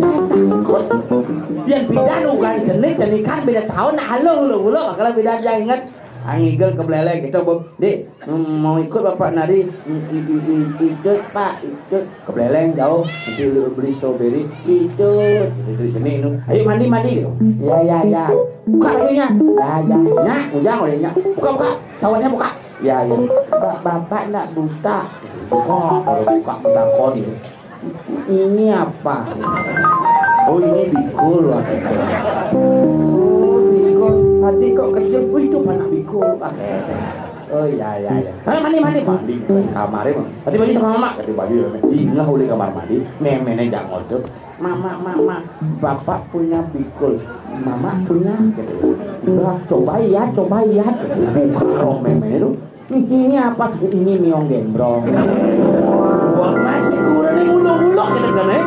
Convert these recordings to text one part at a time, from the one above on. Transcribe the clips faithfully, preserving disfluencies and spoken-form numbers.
Takut. Yén pidan ugan cenik, cenikan beda tahun, nah, halo, halo, halo, bakal pidan dia inget. Ah, ngigel kebeleleng gitu, Bu. Dik, mm, mau ikut Bapak nari? Mm, mm, mm, mm, ikut, Pak, ikut. Kebeleleng jauh, nanti lu beli strawberry. Ikut. Gitu, cenik, cenik, nu. Ayo mandi, mandi gitu. Ya, ya, ya. Buka bajunya. Ya, ya. Nyak, ujang udah nyak. Buka, buka. Cowoknya buka. Ya, ya. Ba-, Bapak ndak buta? Buka, kalau buka, buka kon gitu. Ini apa? Oh, ini bikul, Pak. Oh, bikul. Tadi kok kecil, oh, itu anak bikul, Pak. Oh, ya, ya, ya. Eh, mandi, mandi, mandi. Di kamarnya, Bang. Tadi baju sama Mama. Tadi baju ya, Mek. Ingat udah kamar mandi. Memene jangan tuh. Mama, Mama, Bapak punya bikul. Mama punya. Gitu. Udah, coba ya, coba ya. Buka rok memene tuh. Ini apa? Ini miong gembrong. Wah, masih kurang nih, buluk-buluk gitu kan, eh.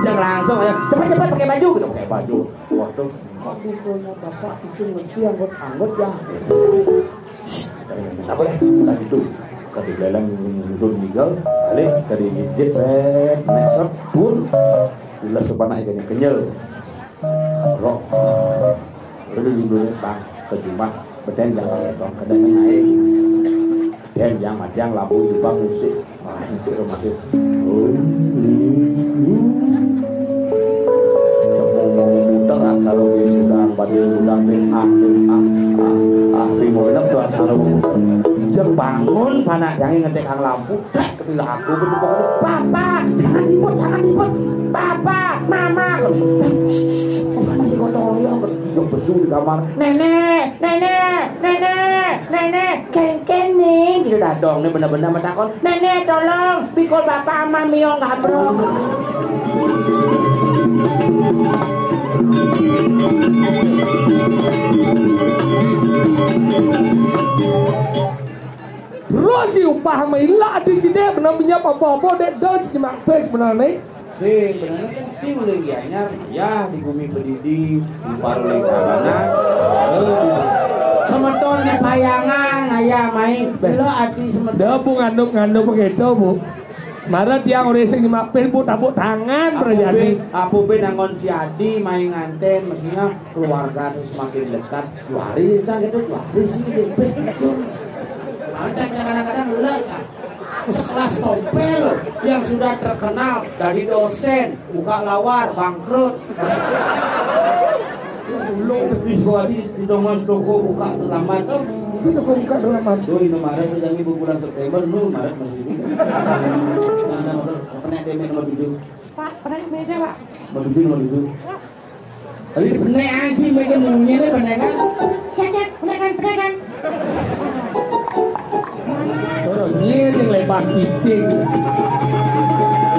Jangan langsung ya. Cepat-cepat pakai baju gitu, pakai baju. Waduh, kok bikulnya Bapak itu ngerti anggot-anggot ya. Apa ya? Tadi itu. Tadi leleng nyusun nigel, balik tadi gigit, set, neset, pun. Bila sepana ikannya kenyal. Rok. Udah dulu, Bang, ke rumah. Beten jangan letong, kadang naik. Dan yang macam lampu juga musik. Wah, musik romantis. Oh, cemong mau muter, aksara gudang, pada gudang, nih, ah, nih, ah, ah, ah, di mana tuh aksara gudang? Jep bangun, panak jangan ngetik ang lampu, tak ketiga aku betul. Papa, jangan ribut, jangan ribut. Papa, Mama. Masih kotor ya, duduk besu di kamar. Nenek, nenek, nenek, nenek, nenek, kengkeng nih. Gitu dah dong, nih bener-bener menakon. Nenek, tolong, pikul Bapak sama Mio nggak, bro. Rosi upah maila adi gede benar punya apa-apa dek dos nyemak pes benar nih. Si benar kan si uling gianyar ya di bumi pedidi di paru lingkaran. Semeton di payangan ayah main. Lo ati semeton. Dah bu ngandung ngandung begitu bu. Mara tiang orang sing nyemak pes bu tepuk tangan terjadi. Apa be nangon si adi main nganten maksudnya keluarga tuh semakin dekat. Dua hari kan gitu dua hari sih di pes gitu. Ada kadang-kadang lo cak. Sekelas Tompel yang sudah terkenal dari dosen, buka lawar, bangkrut. Di sekolah di, di tongos toko buka terlambat tuh. Itu toko buka terlambat. Tuh ini Maret tuh jangan ibu bulan September, lu Maret masih itu. Mana nomor pernah demek nomor tujuh. Pak, pernah meja, Pak. Nomor tujuh, nomor tujuh. Tapi benek anjing mereka mungilnya benek kan? Cek, cek, benek kan, benek kan? Orang nyir yang lebar cicing.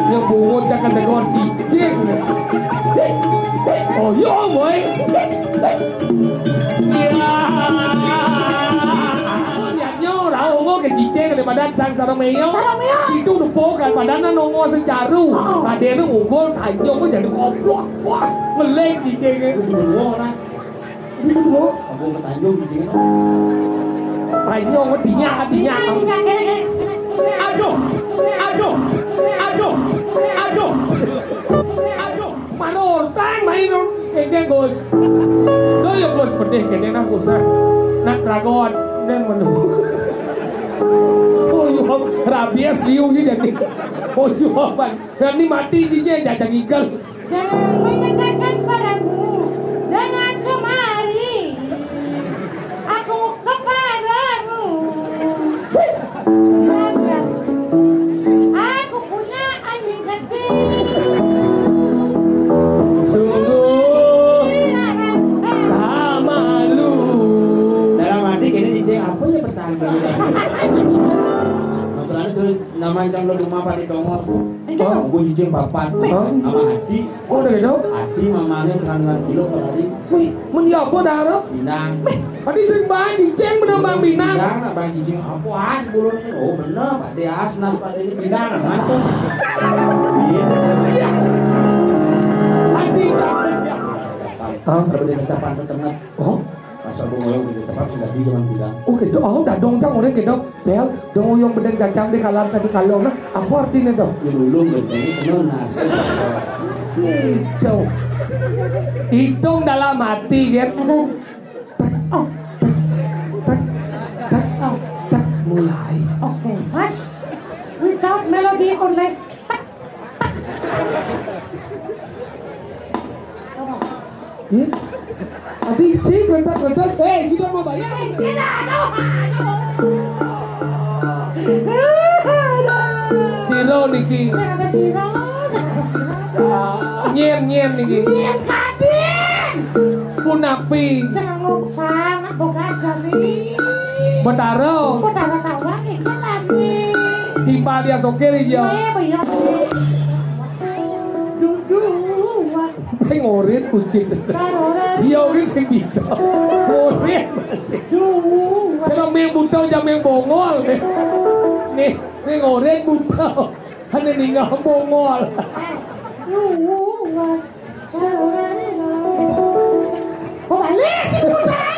Yang bungut cakap dengan cicing. Oh, yo, boy. Ya. Nyo, rau mo ke cicing daripada sang sarong meyo. Sarong meyo. Itu udah po kan badan nongo sejaru. Oh. Padahal ngumpul tanjung pun jadi koplok. Wah, ngeleng cicing. Udah dua orang. Ampun ketanjung gitu ya. Ayo, dinyak, dinyak. Aduh, aduh, aduh, aduh, aduh. Maror, tang main dong. Kene Gus. Lo ya Gus pedih kene nah Gus. Nak dragon dan menu. Oh, yo, rabies liu gitu jadi. Oh, yo, bang. Berani mati dia jajang igal. Jangan mendekatkan padamu, jangan kemari. Aku kepadamu. Aku punya anjing kecil. Sungguh tak malu. Dalam hati kene cicing apa ya pertanyaan? Masalahnya tuh namanya kan lo rumah pada tongos. Enggak. Oh, gue cicing papat. Hah? Sama hati. Oh, udah gitu? Hati mamanya terang-terang kilo per hari. Wih, mun ya apa dah, Rob? Pinang. Tadi sing bahan cicing bener Bang Pinang. Pinang nak bahan cicing apa as bulun ini? Oh, bener, Pak Deas, nas Pak ini pinang, mantap. Iya. Iya. Tadi tak siap. Hah? Kalau dia kecapan terkena. Oh? Masa gua ngoyong di tempat sudah di dengan bilang. Oh gitu, oh dadong cang orang gitu. Bel, dong uyong bedeng cacang di kalam satu kalong. Nah, apa artinya dong? Di dulu bedeng, kenal nasi. Gitu. Hitung dalam hati, gitu. Oh, tak, tak, tak, tak, mulai. Oke, Mas. Without melody only. Ih, tadi cik bentar-bentar. Eh, kita mau bayar. Tidak, aduh, aduh. Siro niki. Siapa siro? Siapa siro? Nyen, nyen niki. Nyen kadin. Punapi. Sing ngomong sangat bogas dari. Betara. Betara tawang iki lagi. Timpal dia sokir iya. Iya, iya. Dudu. Kayak ngorit kucing. Iya, orang sing bisa. Ngorit masih. Duh. Jangan main buta, jangan main bongol. Nih, nih ngorit buta. Hanya ninggal bongol. Duh. Kok balik sih, Bang?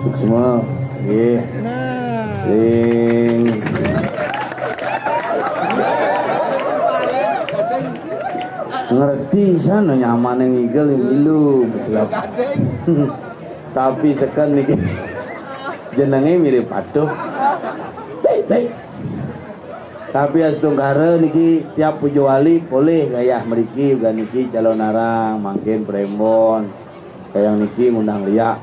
Suksma, nggih. Nah. Ring. Ngerti sana nyamane ngigel milu. Tapi seken niki jenenge mirip patuh. Baik, baik. Tapi astungkara niki tiap puja wali polih gayah mriki uga niki calon arang, mangkin prembon. Kayang niki ngundang liak.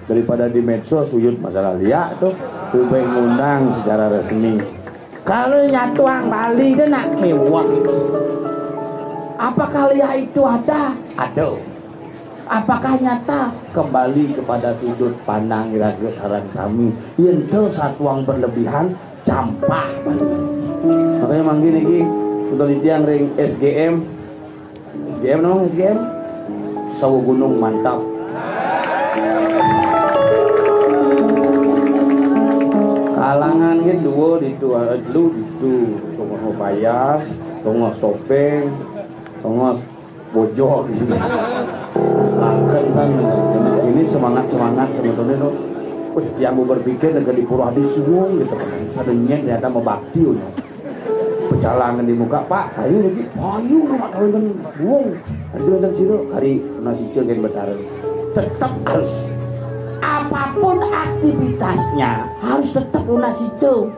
Daripada di medsos uyut masalah liak tuh, lebih baik ngundang secara resmi. Kalau nyatuang Bali dia nak kewak. Apakah liak itu ada? Ada. Apakah nyata? Kembali kepada sudut pandang iraga sareng sami. Yen to satuang berlebihan, campah. Makanya mangkin iki untuk titiang ring S G M. S G M no, S G M. Sawo Gunung mantap. Kalangan ke dua ditu, lu ditu, tongos payas, tongos topeng, tongos bojok di sini. Akan sana. Ini semangat-semangat sebetulnya tuh. Wih, yang mau berpikir dengan di Purwadi suwung gitu kan. Sadenya ternyata mau bakti udah. Pecalangan di muka, "Pak, ayo lagi, ayo rumah kawin kan buwung. Ayo kan siro kari nasi cil kan betara." Tetap harus apapun aktivitasnya harus tetap lunas itu.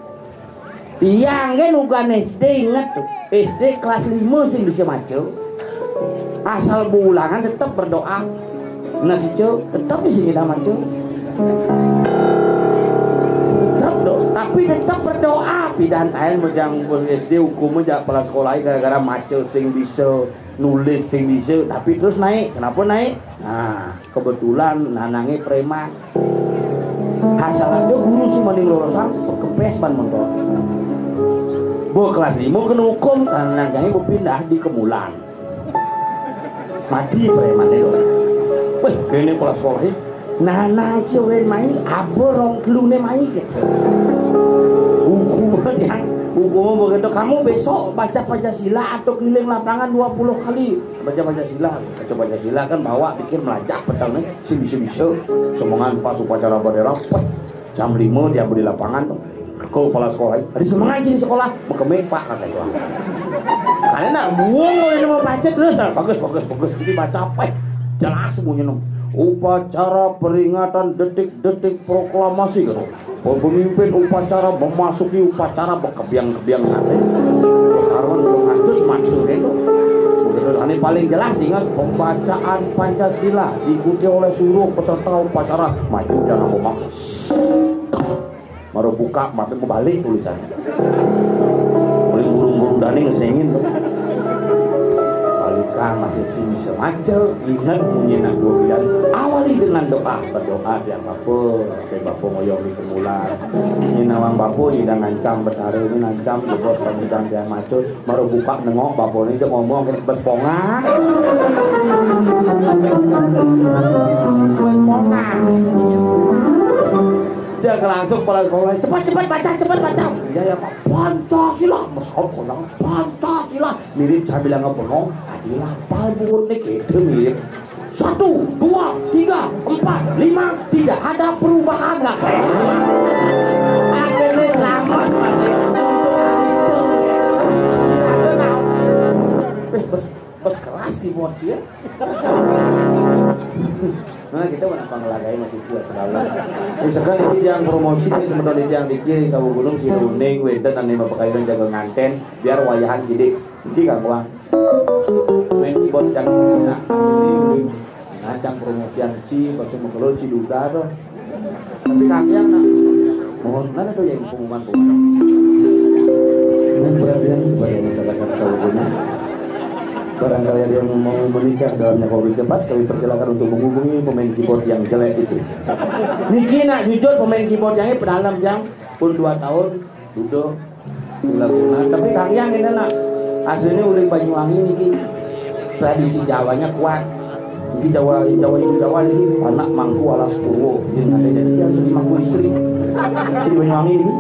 Tiang kan ugan S D inget tuh. S D kelas lima sing bisa maca. Asal bulangan tetap berdoa. Nah, situ tetap di sini maca. Tetap doa, tapi tetap berdoa. Pidan taen mejang S D hukum aja kepala sekolah gara-gara maca sing bisa, nulis sing bisa, tapi terus naik. Kenapa naik? Nah, kebetulan nanange preman. Hasalnya guru sing mending lorosan kepes ban motor. Bo kelas lima kena hukum karena nanange pindah di Kemulan. Mati preman itu. Weh, kene kepala sekolah ini. Nah, nah, cewek main, apa rong telune main gitu. Hukum aja, hukum begitu. Kamu besok baca Pancasila atau keliling lapangan dua puluh kali. Baca Pancasila, baca Pancasila kan bawa pikir melajah petang nih, si bisa-bisa. Semangat pas upacara bendera, pet. Jam lima dia beli lapangan tuh. Ke kepala sekolah, "Ada semangat di sekolah." "Mekeme, Pak," kata itu. Kalian nak buang kalau ini mau baca terus, ah, bagus, bagus, bagus. Jadi baca apa? Jelas semuanya no. Upacara peringatan detik-detik proklamasi, kata. Pemimpin upacara memasuki upacara bekebiang-kebiang nasi. Karena mengatus maju itu. Begitu, ini paling jelas ingat pembacaan Pancasila diikuti oleh seluruh peserta upacara maju jangan memakai. Maro buka, mati mau balik tulisannya. Paling burung-burung dani ngesengin tuh. Balikan masih sini semaca. Ingat munyi nak dua bilan. Awali dengan doa. Berdoa tiang bapa. Kayak bapa ngoyong di kemulan. Ini nawang bapa, ini dah ngancam betara, ini ngancam bos, ngancam tiang macul. Maro buka nengok bapa ni, dia ngomong kena bespongan. Bespongan. Dia langsung kepala sekolah, cepat, cepat baca, cepat baca. Ya, ya, Pak. Pancasila, mesop orang Pancasila. Mirip saya bilang apa, bengong. Adi lapal buat ni, kita mirip. Satu, dua, tiga, empat, lima, tidak ada perubahan lah. Akhirnya selamat masih. Eh, bes, bes keras keyboard ya. Nah, kita mana panglagai masih kuat terlalu. Misalkan ini yang promosi, ini sebenarnya ini yang dikir, Sawo Gunung, si Runing, Wenten, dan lima pekainan jaga nganten, biar wayahan gede. Iki kan, Bang. Main keyboard yang ini, nah, ini, nah, yang promosian si, pas mau keluar si Duda tuh. Tapi kaki yang, nah, mohon, mana tuh yang pengumuman, pengumuman? Dengan perhatian kepada masyarakat Sawogunung, barangkali ada yang mau menikah dalam jangka waktu cepat, kami persilakan untuk menghubungi pemain keyboard yang jelek itu. Niki nak jujur, pemain keyboard yang ini pedalem yang pun dua tahun duduk. Gula-gula. Tapi kalian ini nak, aslinya uling Banyuwangi niki tradisi Jawanya kuat. Niki Jawa, Jawa itu Jawa ini anak mangku alas Purwo. Ini ada jadi dia asli mangku istri. Jadi Banyuwangi ini.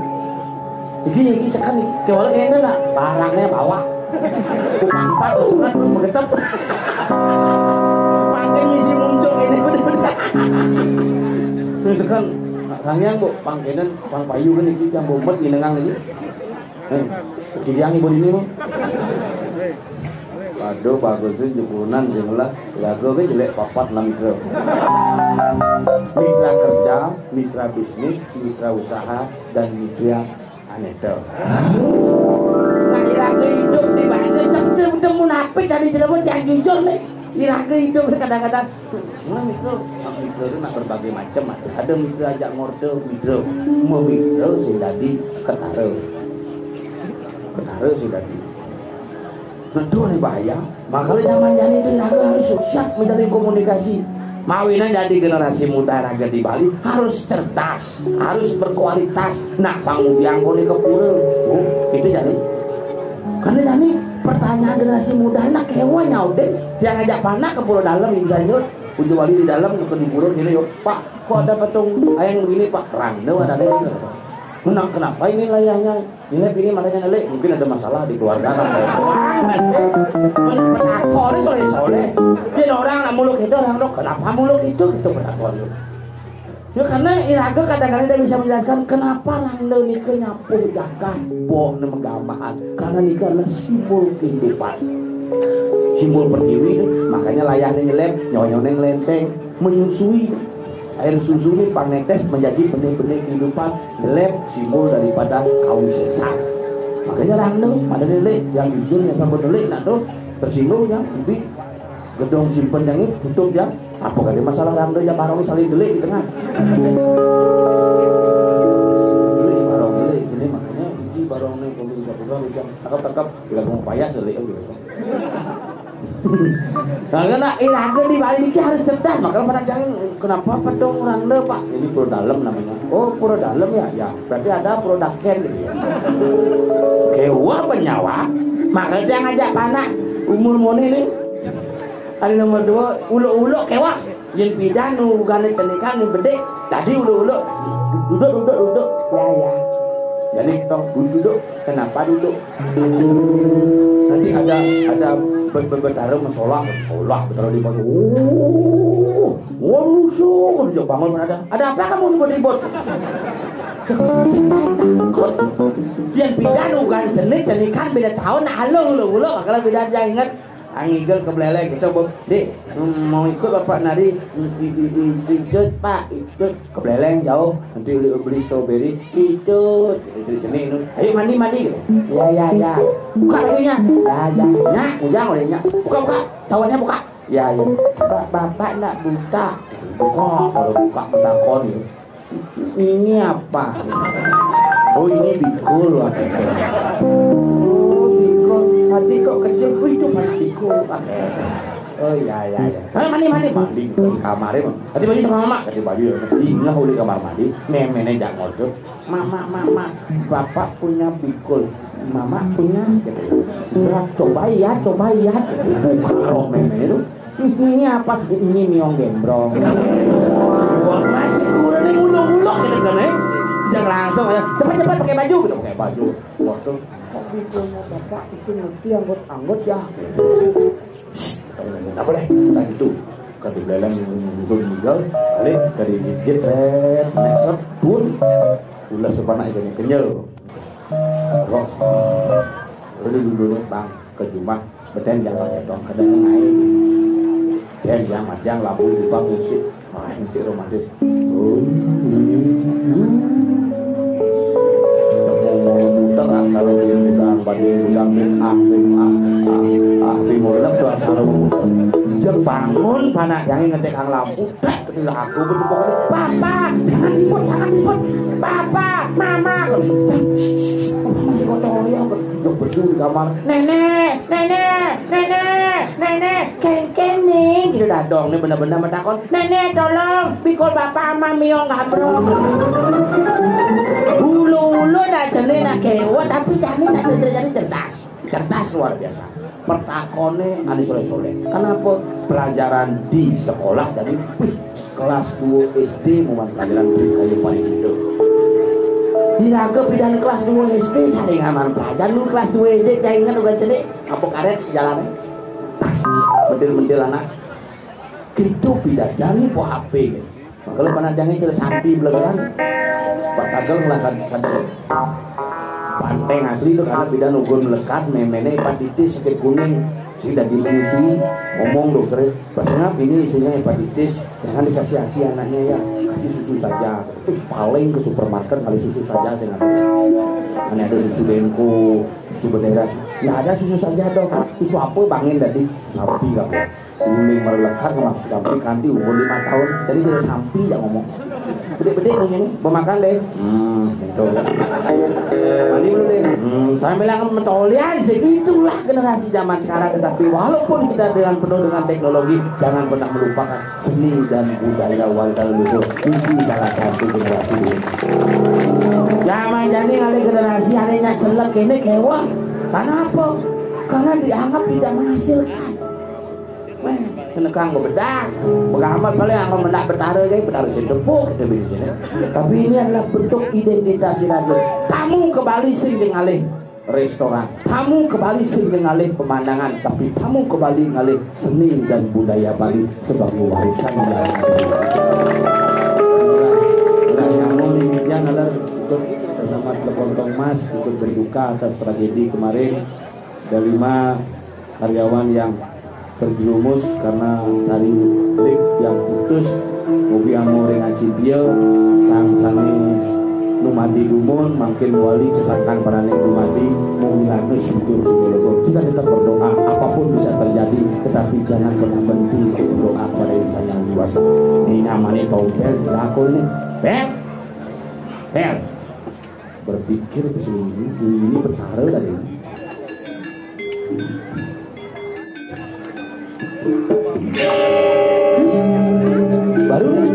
Iki, iki sekan iki. Kewala kene nak, barangnya bawa. Kupang empat, sunat terus mengetep. Pakai misi muncul ini bener-bener. Ini sekan, kalian bu, pangkenan, pang payu kan iki, yang bomet ini nengang ini. Eh, kiriang ibu ini, Bu. Waduh, bagusnya jukunan sing lah. Lagu ke jelek papat enam kilo. Mitra kerja, mitra bisnis, mitra usaha, dan mitra aneh tuh. Nah, iraga hidup di mana cek teu udah munafik dari jelema yang jujur nih. Iraga hidup kadang-kadang. Nah, itu mitra itu nak berbagai macam ada. Ada mitra ajak ngorde, mitra memitra sing dadi ketara. Ketara sing dadi. Betul nih bahaya. Makanya zaman jani itu iraga harus sukses menjalin komunikasi. Mawinan jadi generasi muda raga di Bali harus cerdas, harus berkualitas. Nah, pangudiang boleh ke pura. Oh, itu jadi. Karena jani pertanyaan generasi muda nak kewa nyautin, yang ngajak panak ke pura dalam, misalnya uji wali di dalam ke di pura gini, yuk, Pak, kok ada patung ayang begini, Pak? Randa ada ini. Menang, kenapa ini layahnya? Ini, ini makanya ngelik, mungkin ada masalah di keluarga kan. Wah, masih. Men-, penakoni soleh-soleh. Dia orang nak muluk itu, orang dok, kenapa muluk itu, gitu penakoni. Ya, karena iraga kadang-kadang tidak bisa menjelaskan kenapa randa nika nyapuh jagat, boh ne megambahan. Karena nika adalah simbol kehidupan. Simbol pertiwi, makanya layahnya nyelem, nyonyone ngelenteng, menyusui. Air susu ini pangnetes menjadi benih-benih kehidupan, nyelem simbol daripada kawisesan. Makanya randa, pada nelik, yang jujur, yang sabar nelik, nak tuh tersinggung, yang lebih gedong simpen yang ini tutup, yang apa kali masalah randa yang barong saling delik di tengah. Delik, barong delik, ini makanya di barong ini kalau bisa bukan, udah tangkap, tangkap, tidak mau payah selik gitu. Nah, karena iraga di Bali ini harus cerdas, makanya pada jangan, kenapa patung randa, Pak? Ini pura dalam namanya. Oh, pura dalam ya? Ya, berarti ada pura daken gitu ya. Kewa penyawa, makanya ngajak panak umur moni ini. Ada nomor dua, uluk-uluk kewa. Yang pidan nu gane cenikan nu bedik. Tadi uluk-uluk. Duduk, duduk, duduk. Ya, ya. Jadi tong duduk. Kenapa duduk? Nanti ada, ada be-, be-, betara mensolah, solah betara di pagi. Oh, waduh, suh, dia bangun ada. Ada apa kamu ribut-ribut? Takut. Yang pidan ugan cenik, cenikan beda tahun, nah, halo, halo, halo, kalau beda dia ingat. Angigel kebeleleng gitu, Bu. "Dik, mau ikut Bapak nari?" "I- i- i- i- Ikut, Pak, ikut." Kebeleleng jauh, nanti beli, beli strawberry. "Ikut." Jadi sini itu. "Ayo mandi, mandi." Gitu. "Ya, ya, ya." "Buka bajunya." "Ya, ya." "Nyak, ujang udah, Nyak." "Buka, buka. Tawanya buka." "Ya, ya." "Ba- Bapak ndak buka." "Buka, kalau buka ketakon gitu." "Ini apa?" "Oh, ini bikul." "Oh, bikul. Tadi kok kecil?" "Oh, itu banyak bikul." "Oh, ya, ya, ya." "Ayo mandi, mandi." Mandi di kamar, Bang. "Ganti baju sama Mama." Ganti baju ya. Dingeh di kamar mandi, memene jak ngodot. "Mama, Mama, Bapak punya bikul." "Mama punya." Gitu. "Berat, coba ya, coba ya." Buka rok meme itu. "Ini apa?" "Ini miong gembrong." Wah, masih kurang nih, uluk-uluk gitu kan, eh. Jangan langsung ya. "Cepat, cepat pakai baju." Gitu, pakai baju. Waduh, kok bikulnya Bapak itu ngerti anggot-anggot ya? "Shh, nggak boleh." Nah, gitu. Kadi beleleng muncul meninggal, balik, kadi gigit, set, next, set, pun. Ulah sepanak itu kenyal. Roh. Udah dulu nih, Bang, ke rumah. Beten jangan ya, Bang, kadang naik. Dan yang majang lampu di bang musik. Wah, musik romantis. Oh, iya. Temu mau muter, ah, kalau di gudang, badi gudang, ah, ah, ah, ah, di muter, ah, kalau muter. Jeng bangun, panak jangan ngetik ang lampu. Lagu bertepuk tangan. "Papa, jangan ribut, jangan ribut. Papa, Mama." Masih kotor ya, udah bersih di kamar. "Nenek, nenek, nenek, nenek, kengkeng nih." Gitu dah dong, nih bener-bener menakon. "Nenek, tolong, bikul Bapak sama Miong gambrong." Ulu-ulu dah jenis nak kewa, tapi Dani nak cerita jadi cerdas. Cerdas luar biasa. Pertakone anu soleh-soleh. Kenapa? Pelajaran di sekolah dari, wih, kelas dua S D muat pelajaran di kayu paling situ. Diraga pindah kelas dua S D, saling aman pelajaran dulu kelas dua S D, jangan udah cedik, apa karet jalan. Mentil-mentil anak. Gitu pindah dari po H P gitu. Kalau pernah jangan cerita sampi belegeran, Pak Kagel lah kan, kan. Banteng asli itu karena beda nugun melekat, memene hepatitis, sakit kuning, si daging menyusui, ngomong dokter, "Pas ngap ini isunya hepatitis, jangan dikasih asi anaknya ya, kasih susu saja." Ih, paling ke supermarket kali susu saja saya nggak tahu. Mana ada susu Denko, susu Bendera, nggak ada susu saja dong. Susu apa bangin tadi? Sapi kagak. Uli merlekat masuk sampai kanti umur lima tahun, jadi tidak sampai ya ngomong. Gede-gede dong ini, mau makan deh. Hmm, gitu. Mandi dulu deh. Hmm, sambil yang mentolian sih, itulah generasi zaman sekarang. Tetapi walaupun kita dengan penuh dengan teknologi, jangan pernah melupakan seni dan budaya warisan leluhur. Ini salah satu generasi ini. Zaman jadi kali generasi adanya selek ini kewa. Kenapa? Karena dianggap tidak menghasilkan. Weh, kena kang bebedah. Begamat paling aku mendak betara gay, betara sing tepuk kita di sini. Tapi ini adalah bentuk identitas Siragen. Tamu ke Bali sing ngalih restoran. Tamu ke Bali sing ngalih pemandangan, tapi tamu ke Bali ngalih seni dan budaya Bali sebagai warisan yang ada. Ulah nyamun demikian ada ikut bersama Sepontong Mas ikut berduka atas tragedi kemarin. Ada lima karyawan yang terjerumus karena tali lift yang putus, mugi amo ring acidia, sang sane numadi dumun, mangkin wali kesangkan parane dumadi, mugi lanus hidup segelego. Kita tetap berdoa, apapun bisa terjadi, tetapi jangan pernah berhenti untuk berdoa kepada Yang Sang Yang Dewasa. Ini namanya tompel, kita aku ini. Pel! Pel! Berpikir ke sini, ini betara tadi. Baru nih.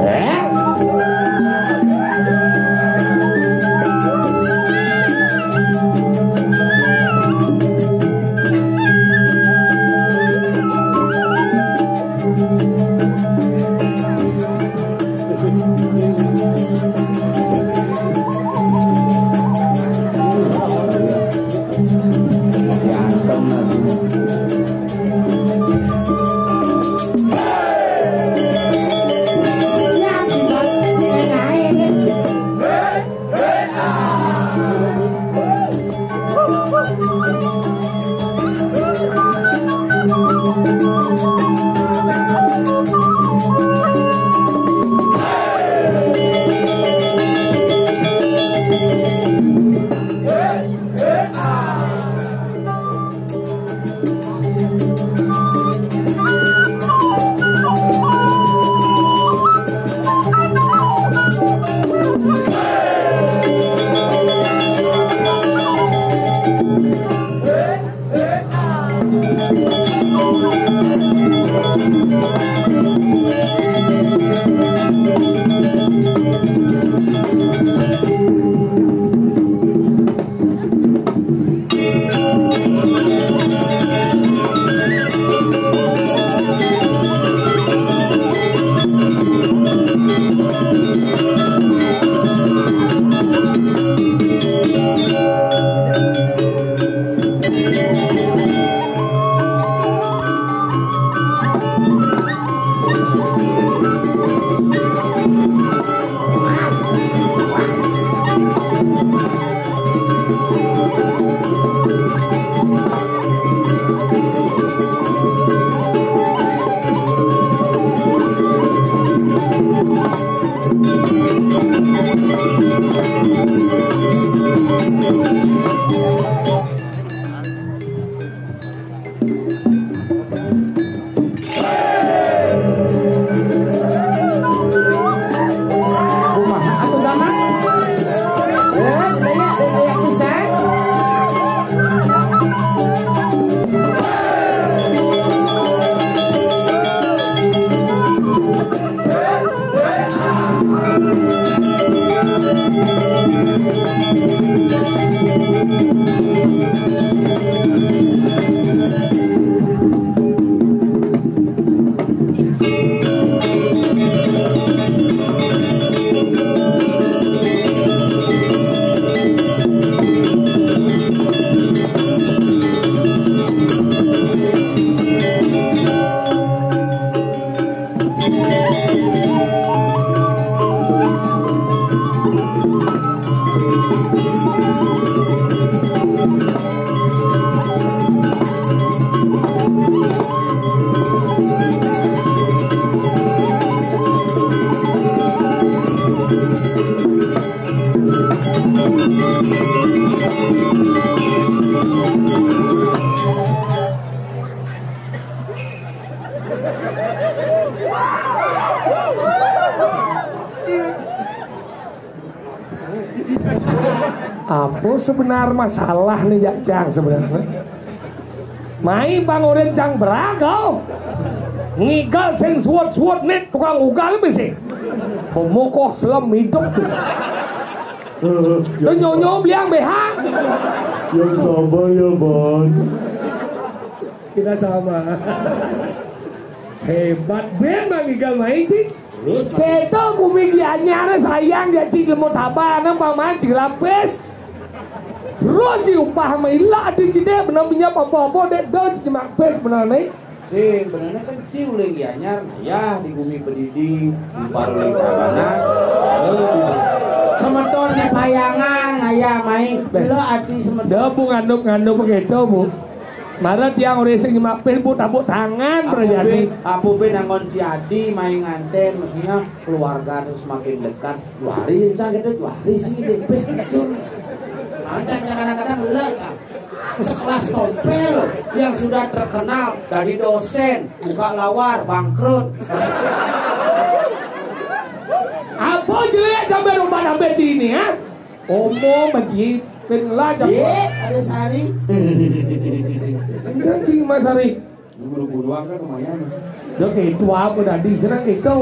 Eh? Kumaha atuh, Damang? Eh, daya, daya pisan. Apa sebenar masalah nih, Jajang, sebenarnya? Mai pangurin cang beragal. Ngigal sing suwet-suwet nih, tukang ugal bisi. Pemukoh selem hidup tuh. Tuh nyonyo beliang behang. Yang sabar ya, Bos. Kita sama. Hebat ben Mang Igal main, Ci. Terus, Mang. Kita bumi Gianyar sayang dia, Ci, ilmu tabanan paman, Ci, lapis. Terus si upah maila adi gede bener punya apa-apa dek, dek, Ci, mak pes bener nih. Sing benernya kan Ci uling Gianyar, ya di bumi pedidi, di paruling tabanan. Eh, di semeton di payangan, aya main. Beh. Lo ati semeton. Dah, Bu, ngandup-ngandup begitu, Bu. Mara tiang urang sing nyemak pil, Bu, tabuk tangan, Pak Jati. Apu be nanggon Ci Adi main nganten, maksudnya keluarga tuh semakin dekat. Dua hari, Cang, gitu, dua hari sih, deh, pes kecil. Ada, Cang, kadang-kadang le, Cang. Sekelas Tompel yang sudah terkenal dari dosen, buka lawar, bangkrut. Apa jelek sampai rumah sampai sini, ya? Omong benci, pengelah. Iya, ada Sari. Enggak sih, Mas Sari. Ini buru-buruan kan lumayan, Mas. Dia kayak itu apa tadi? Senang gitu.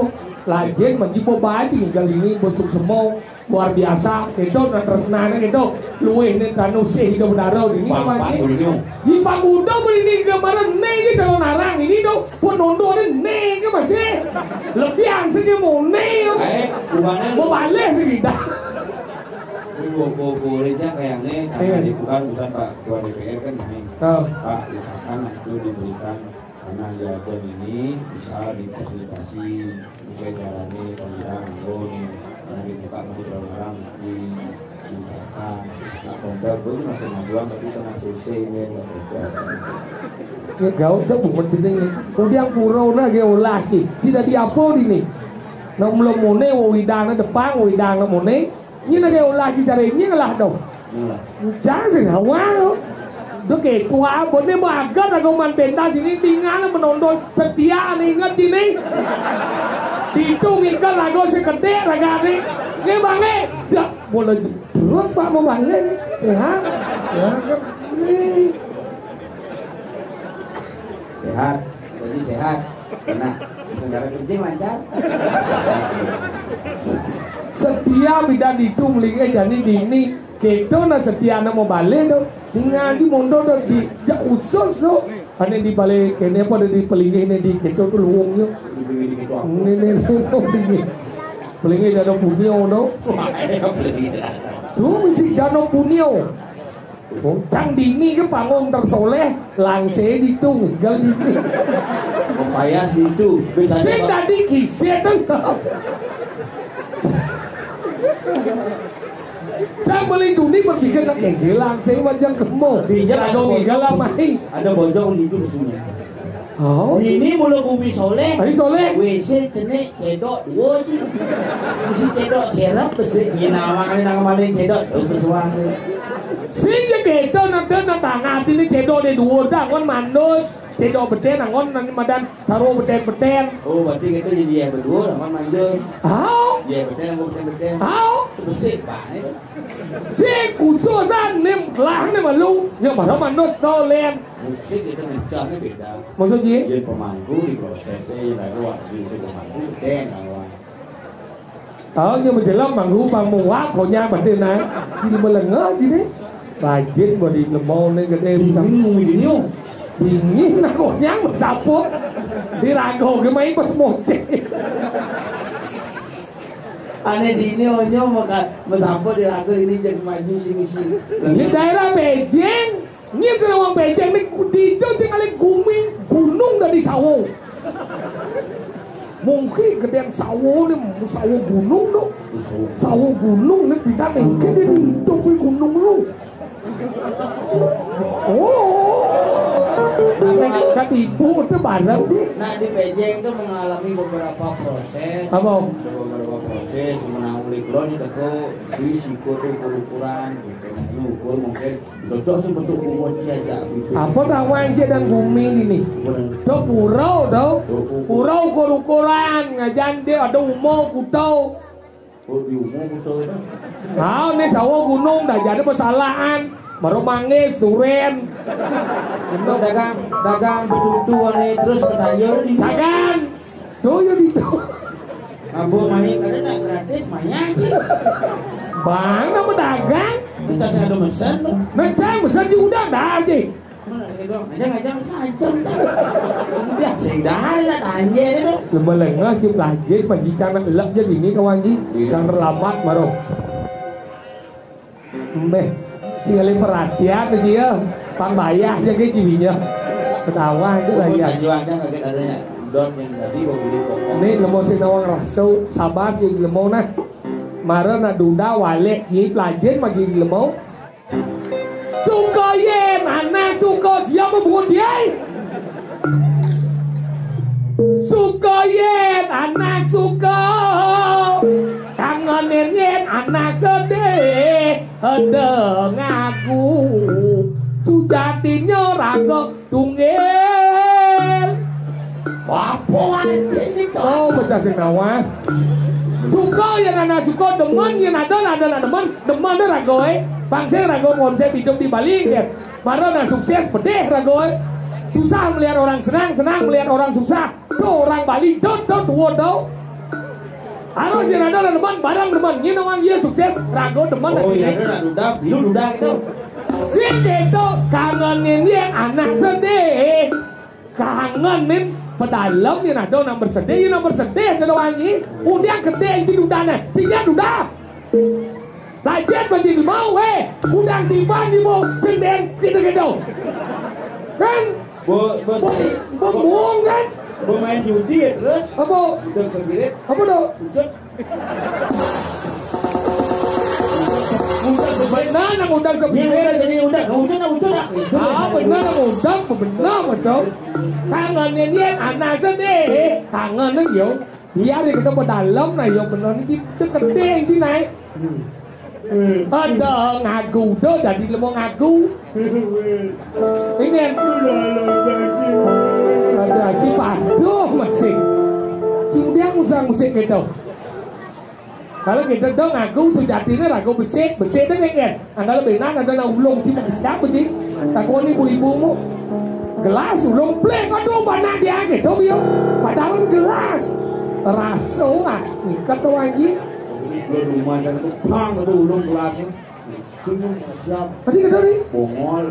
Lajin menjipo baji kali ini, besuk semua. Luar biasa. Gitu, nah, tresnanya gitu. Luwih nih, tanu sih, itu benar, ini. Bapak apa ini? Dulunya. Di Pagudo ini, kemarin nih, ini calon arang. Ini tuh, pun nonton nih, ini masih. Lebih ansih dia mau nih. Eh, bukannya. Mau balik sih kita. Ini bo-, bo-, boleh aja kayaknya, karena, iya, di bukan urusan Pak Ketua D P R kan ini. Oh. Pak, usahakan itu diberikan, karena di Ajen ini bisa difasilitasi, mungkin caranya pengirang, oh, nih, karena dibuka nanti orang di, diusahakan. Nah, Tompel gue masih ngajuan, tapi tengah C C ini, nggak ada. Gaul cak bungut sini. Kemudian pura na ge olah ki. Tidak diapo dini. Nak mula mone, wo widang na depan, wo widang na mone. Nyi na ge olah ki cari nyi ngelah doh. Ngelah. Ucang sing awal. Dok ke tua bone bagat aku man pentas ini tinggal menonton setia ane inget sini. Ditu ngikat lagu sekedek raga ni. Nge bange. Dak boleh terus pak mau balik. Sehat. Ya, kan? Ni. Sehat. Jadi sehat. Nah, saudara kencing lancar. Setia bidan ditu melingkar jani dini. Keto na setia na mau balik tu. Tinggal di mondo tu di jak khusus tu. Ane di balik kene apa di pelinggih ni di keto tu luwung tu. Ini ni tu pelinggih. Pelinggih dano punio tu. Pelinggih. Tu mesti dano punio. Tang dini ke panggung tersoleh, langse ditu, gal dini. Payas ditu. Sing tadi kise tu. Cang beli duni berpikir nak kengge langse wajang kemo. Iya, ada bojong. Ada bojong ditu sini. Oh. Ini mula bumi soleh. Bumi soleh. W C cenik cedok dua ji. Mesti cedok serap besi. Ini nama kali nama maling cedok tu kesuang tu. Sing je keto nak nak tangah ini cedok de dua dah kon mandus. Cedok beten angon nani madan saro beten-beten. Oh, berarti kita jadi ya berdua lah kon mandus. Hao. Ya beten angon beten-beten. Hao. Besi banget. Sing khususan nim lah nim malu. Ya mana mandus tau len. Musik itu mecahnya beda. Maksud ye? Yen pemangku di kloset, eh, lagu wak di musik pemangku, den, lawan. Tahu nyo menjelang mangku pang muak, konya batin nah. Sini melengah sini. Rajin bodi lemau ni gede. Dingin ngomong dingin. Dingin nah konyang bersaput. Dirago gemai pas moce. Ane dini onyo maka bersaput dirago ini jadi maju sini sini. Ini daerah Beijing. Nyen kena wong Beijing ni dijo sing ngalih gumi gunung dari sawo. Mungkin gedean sawo ni, sawo gunung tu. Sawo gunung ni pindah mungkin dia hidup di gunung lu. Oh. Tapi kan ibu tu bareng ni. Nah, di Beijing tu mengalami beberapa proses. Apa? Ada beberapa proses menangani kalau ni teko di siku tu ukur-ukuran gitu. Ukur mungkin Cocok sih bentuk bungut ciajak gitu. Apa kawan je dan bumi ini? Bener. Tu pura tu. Tu pura. Pura ukur-ukuran. Ngajan dia ada umur kutau. Oh, di umur kutau tu. Ah, ni sawah gunung dah jadi persalahan. Baru manggis, duren. Itu dagang, dagang betutu ni terus bertayur di. Dagang. Tu yo di tu. Ambo main kada nak gratis, main aja. Bang, nama dagang? Kita sing ado mesen tu. Mesen, mesen di udang dah aja. Mana ada dong? Aja, aja, aja. Udah, sing dah lah tanya tu. Lemah lengah si pelajin pagi cang nak lelap je bini kawan ji. Iya. Cang terlambat baru. Mbeh, sing ngalih perhatian tu dia. Pang bayah je ke jiwinya. Ketawa je lah ya. Tanjuang kan kaget adanya. Don yang tadi mau beli pokok. Ni lemah sing nawang rasu, sabar sing lemah nah. Mara nak duda walek ji pelajin bagi lemah. Suka yen anak suka siapa bungut ye? Suka yen anak suka. Kangen yen anak sedih. Ada ngaku. Sujatinya raga tunggil. Apa arti ni? Oh, pecah sing nawah. Suka yen anak suka, demen yen ada, ada nak demen, demen dah raga eh. Bangsa raga konsep hidup di Bali kan. Mara nak sukses pedih raga eh. Susah melihat orang senang, senang melihat orang susah. Tu orang Bali dot dot dua tau. Harus yen ada nak demen, barang demen. Yen orang ye sukses, raga demen. Oh, iya, ada nak duda, bilu duda gitu. Sing itu kangen yen anak sedih. Kangen nin pedalem yen ada nak bersedih, yen nak bersedih dalam wangi. Udah gede itu dudane. Sing duda. Lajet bagi mau eh. Udang tiban di mau senden kita gitu. Kan? Bo, bo, bo, bohong kan? Bo main judi ya terus? Apa? Udah sepirit. Apa tu? Udah. Udah Nah, nang undang. Iya, sebenarnya udah jadi udah, nggak udah, nggak udah, nggak udah. Ah, bener, nang undang, bener, betul. Tangannya dia, anak sedih, tangannya yo. Iya, dia kita pedalem, nah, yo, bener, ini kita gede, ini naik. Hmm. Ada ngagu, udah jadi lemo ngagu. Ini. Ada si paduh masih. Si udah usah musik gitu. Kalau gitu dong, aku sujatine ragu besik, besik deh, kan? Nah, kalau benar ada nak ulung, cik, siapa, cik? Takoni ibu-ibumu. Gelas ulung plek, aduh, panak dia gitu, biar. Padahal gelas. Raso ah, ngikat tuh, anjing. Ini gua rumah dan tuh pang, aduh, ulung gelasnya. Senyum, siap. Tadi kata ni? Bongol.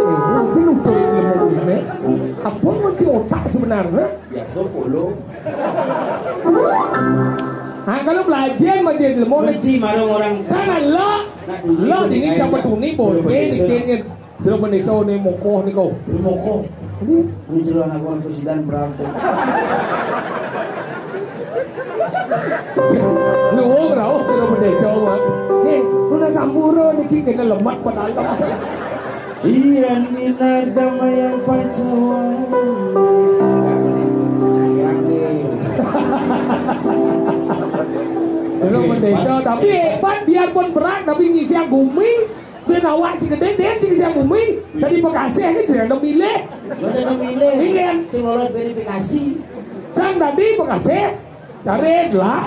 Eh, mungkin udah ilmu ini. Apa kunci otak sebenarnya? Biasa polo. Ah, kalau belajar macam ilmu ni. Benci marung orang. Jangan lah. Nak dulu. Lah, ini siapa tu ni? Boleh, dikit. Jero bendesa ne mokoh niko. Mokoh. Ini? Ini jero anak orang kesidan berantem. Lu rauh jero bendesa, Mak. Nih, lu nak sambura niki kena lemat padahal. Iya, Nina damai yang pacaran. Jero bendesa, tapi hebat, biarpun berat, tapi ngisi gumi. Bén awak cik gedé, dén cik siang bumi. Jadi bekasih aja, jangan milih. Jangan milih. Iya. Sing lolos verifikasi. Cang tadi bekasih, cari lah.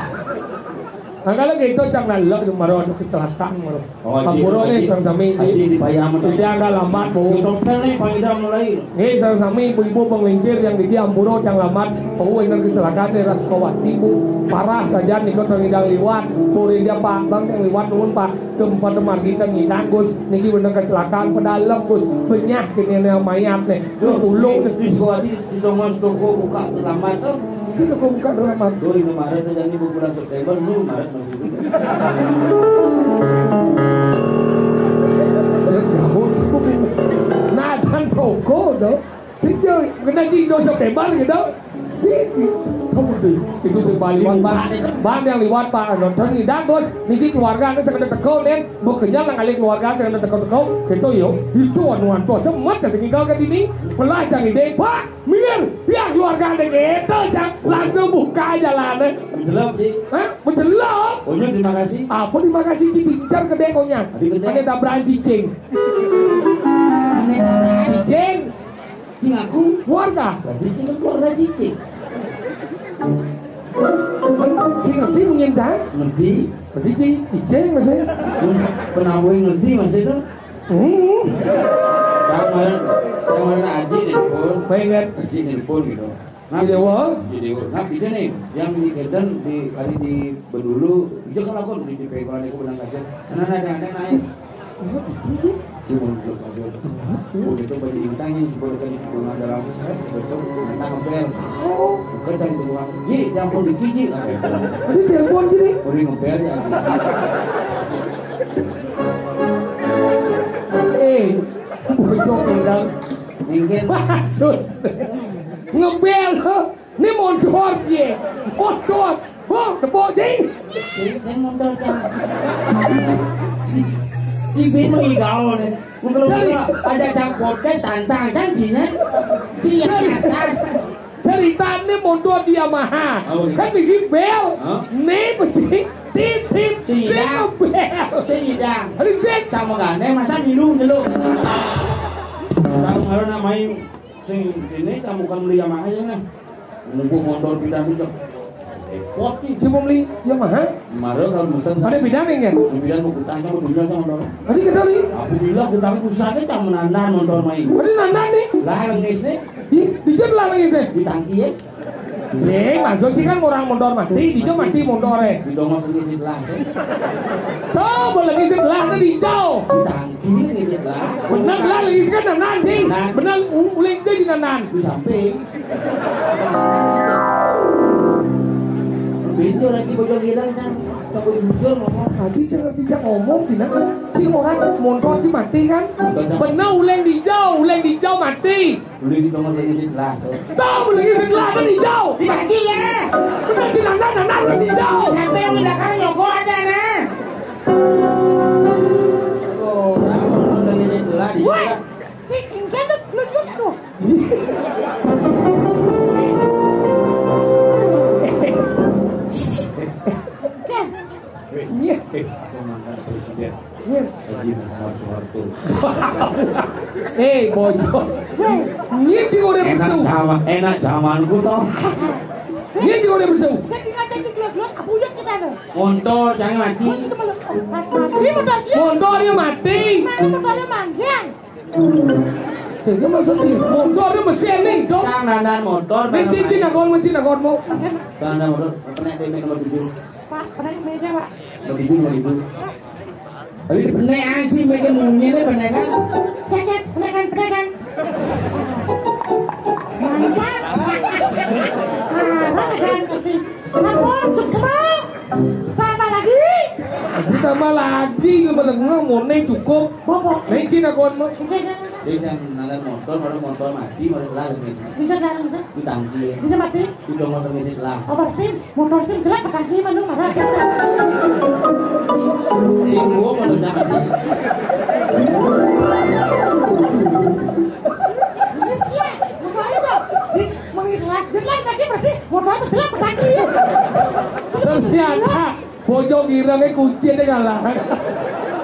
Nah, kalau gitu, cang nalek di maro ada kecelakaan, maro. Oh, iya, ampura nih, iya. Sang sami. Iya, di Payam, iya. Dia agak lambat, Bu. Kita nih, Pak Idam mulai. Nggih, sareng sami ibu-ibu penglingsir yang niki ampura tiyang lambat. Oh, enten kecelakaan nih, ras Sukawati, Bu. Parah saja niku tengidang liwat. Puri dia Pak, Bang, yang liwat nuwun, Pak. Tempat margi tengidang, Gus. Niki bener kecelakaan pedalem, Gus. Benyah kene nih mayat nih. Duh, tulung nih. Di Sukawati di tongos toko buka terlambat tuh. Itu kok buka drama. Doi, nu Maret aja nih, bulan September, nu Maret masih hidup. Nah, dan toko dong. Sing yo, kena cing dosa September gitu. Sing. Kamu deh, itu sing paling liwat, Bang. Bang yang liwat, Pak. Nonton ngidang, Bos. Niki keluarga anu sing kena teko, nen. Mbok kenyal nang alih keluarga sing kena teko-teko. Gitu yo. Itu anu-anu. Semet sing nginggal ke dini. Pelah cang ide, Pak. Minggir, biar keluarga ada gitu, Cak. Langsung buka jalannya. Mencelok, Ji. Hah? Mencelok? Punya terima kasih. Apa terima kasih, Ji? Pincar gede konya. Tadi gede. Ada tabrakan cicing. Ada tabrakan cicing. Cing aku. Keluarga. Berarti cing keluarga cicing. Cing ngerti mungkin, Cak? Ngerti. Berarti cing cicing, maksudnya? Penawai ngerti, maksudnya? Hmm. Kemarin, kemarin Aji nelpon. Pengen. Aji nelpon gitu. Nah, Ji Dewa. Ji Dewa. Nah, kita nih, yang di Kedan, di, hari di Bendulu, itu kan aku di P P K itu benang aja. Nah, nah, ada, ada naik. Cuma untuk aja. Oh, itu baju intang yang sebenarnya di rumah dalam set, betul. Nah, ngebel. Bukan dari rumah. Ji, yang pun dikiji, ada. Ini telepon sini. Udah ngebel ya. Eh, bocok udah. Mungkin. Maksud. Ngebel, huh? Ini mondor, ye. Mondor. Bang, tepuk, Ji. Sing, sing mondor, Cang. Si, si Bin lagi gaul, nih. Bukan, bukan. Aja Cang podcast, tantang, Cang, Ji, nih. Ji, ya, tantang. Ceritane mondor di Yamaha. Oh, iya. Kan bisi bel. Hah? Ne bisi titit. Sing idang. Bel. Sing idang. Aduh, sing. Sama gane, masa milu dulu. Kamu kalau namanya sing ini, kamu kan beli Yamaha ya, nah. Nunggu mondor pindah-pindah. Repot sih. Siapa beli Yamaha? Mara kalau mesen. Ada bidang nih, kan? Bidang mau kutanya, mau dunia sama motor. Tadi kita beli. Aku bilang kutanya pusatnya tak menandan motor main. Tadi nandan nih. Lah, nangis nih. Di, di jam lah lagi sih. Di tangki ya. Sing, maksud sih kan orang mondor mati, di jam mati mondor, eh. Di dongos ini sih lah. Tuh, boleh ngisi lah, ada di jauh. Di tangki ini sih lah. Bener lah, lagi kan nanan, Ding. Nah. Bener, u-, uling tuh di nanan. Di samping. Pintu lagi bojong girang kan. Kamu jujur ngomong. Tadi saya tidak ngomong, tidak. Si orang mondor si mati kan. Bener. Bener, uling di jauh, uling di jauh mati. Beli di tongos lagi sih lah. Tahu lagi setelah apa di jauh? Di kaki ya. Benar di nanda, nanda di jauh. Sampai yang di belakang nyogok ada, nah. Woi, si Ingkén tuh lucu tuh. Kan? Iya. Eh, aku mantan presiden. Iya. Haji Muhammad Soeharto. Eh, bocor. Woi, iya, dia udah enak besar. Zaman, enak zamanku toh. Iya, dia udah besar. Saya tinggal jadi gelap-gelap, apa udah ke sana? Montor, jangan mati. Mati, mati, mati. Montor dia mati. Mana montornya manjang? Jadi maksudnya, motor itu mesin nih, dong. Kang, dandan motor, mesin bareng Cina, aja. Kon, mesin, kon, mau. Dandan motor, pernah D M nomor tujuh. Pak, pernah meja, Pak. Nomor tujuh, nomor tujuh. Tapi pernah anjing, mereka maunya nih, pernah kan? Cecep, pernah kan, pernah kan? Mantap. Ah, pernah kan? Apa? Sukses. Tambah lagi. Tambah lagi, lu melengah, mone cukup. Bapak. Naikin aku, mau. Iya, iya, iya. Dia kan nalar motor, baru motor mati, baru kelar, bisa. Bisa kelar, bisa. Di tangki, ya. Bisa mati. Di motor ngisi lah. Oh, berarti motor itu jelek, tangki mana marah. Singgung, mana jangan. Iya, iya. Motor itu. Di, mengislah. Jelek tadi berarti motor itu jelek, tangki. Ternyata. Bojong ireng e kunci deh kalah.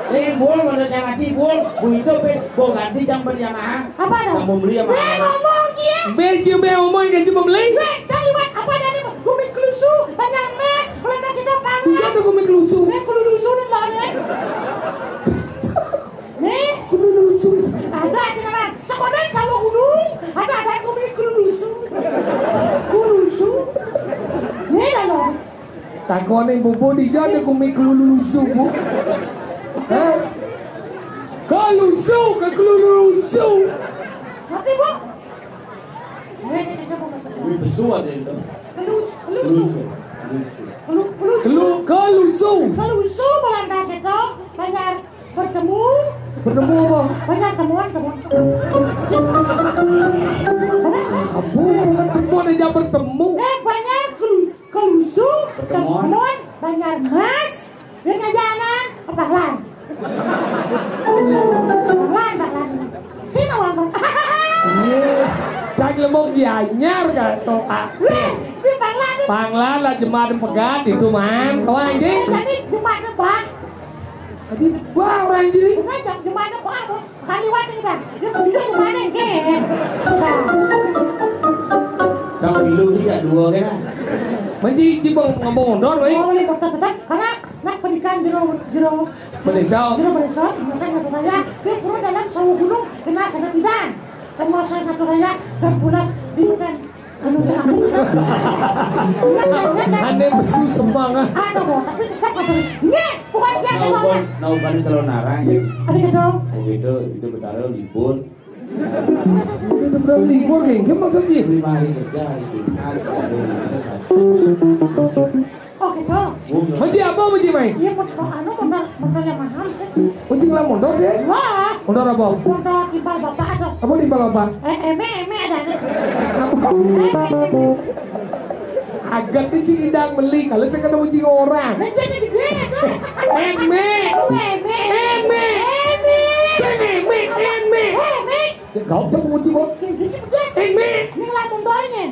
Sing, Bul, menurut saya mati, Bul. Bu itu pe, bu ganti jam berjamaah. Apa ada? Kamu beli apa? Be ngomong dia. Be, dia be ngomong, dia cuma beli. Be, cari buat apa ada nih? Gumi kelusu, banyak mes, kalau kita pangan. Bukan tuh gumi kelusu. Be, kelusu nih, Bang, nih. Nih, kelusu. Ada aja nama. Sekolah sama gunung, ada, ada gumi kelusu. Kelusu. Nih, lah, loh. Takone bubu di jane kumi kelulusu, Bu. Hah? Kelusu, kekelulusu. Tapi, Bu. Ini besu ada itu. Kelus-, kelusu. Kelusu. Kelusu. Kelu-, kelusu. Kelu-, kelusu. Kelusu, Belanda itu, banyak bertemu. Bertemu apa? Banyak temuan, temuan. Apa? Bertemu, ada bertemu. Eh, banyak kelu-, kelusu, pertemuan. Pertemuan, banyak mas. Dia ngajaran, apa, Lan? Lan, Pak Lan. Sini, Wan, Wan. Iya. Cak lemong Gianyar, kan, toh, Pak. Weh, di Panglan, di Panglan lah, jemaat pegat itu, Man. Wah, ini. Eh, jadi jemaat apa? Tapi wah, orang diri. Bukan, jemaat apa? Kaliwat ini, Bang. Dia mau hidup kemana, Gen? Sudah. Kalau dulu sih ya dua kan. Masih di bang ngomong ondor, weh. Oh, ini tetap, tetap. Karena nak pendidikan jero, jero. Bendesa. Jero bendesa, makan satu kaya. Dia turun dalam sawo gunung, kena sangat bidan. Kamu asal satu kaya, dan pulas di hutan. Anu, anu. Ane besu semangat. Anu, Bu, tapi tetap masuk. Nih, bukan dia. Nah, bukan, nah, bukan itu lo narang, ya. Ada gitu. Oh, gitu, itu Betara libur. Itu berapa libur, Gen? Dia maksudnya? Lima hari kerja, gitu. Oh, gitu. Masih apa, masih, Mai? Iya, mau, mau anu, mau, mau yang mahal, sih. Masih ngelam mondor, sih? Wah. Mondor apa? Mondor timpal bapak, atau? Apa timpal bapak? Eh, eme, eme ada, nih. Apa? Eme, eme. Agak kecil idang beli, kalau saya ketemu cing orang. Nah, jadi di gue, tuh. Eme. Oh, eme. Eme. Eme. Eme, eme, eme. Eme. Ya, gak usah penguji, Bos. Kayak gitu, udah. Eme. Ini ngelamun doang, Nyen.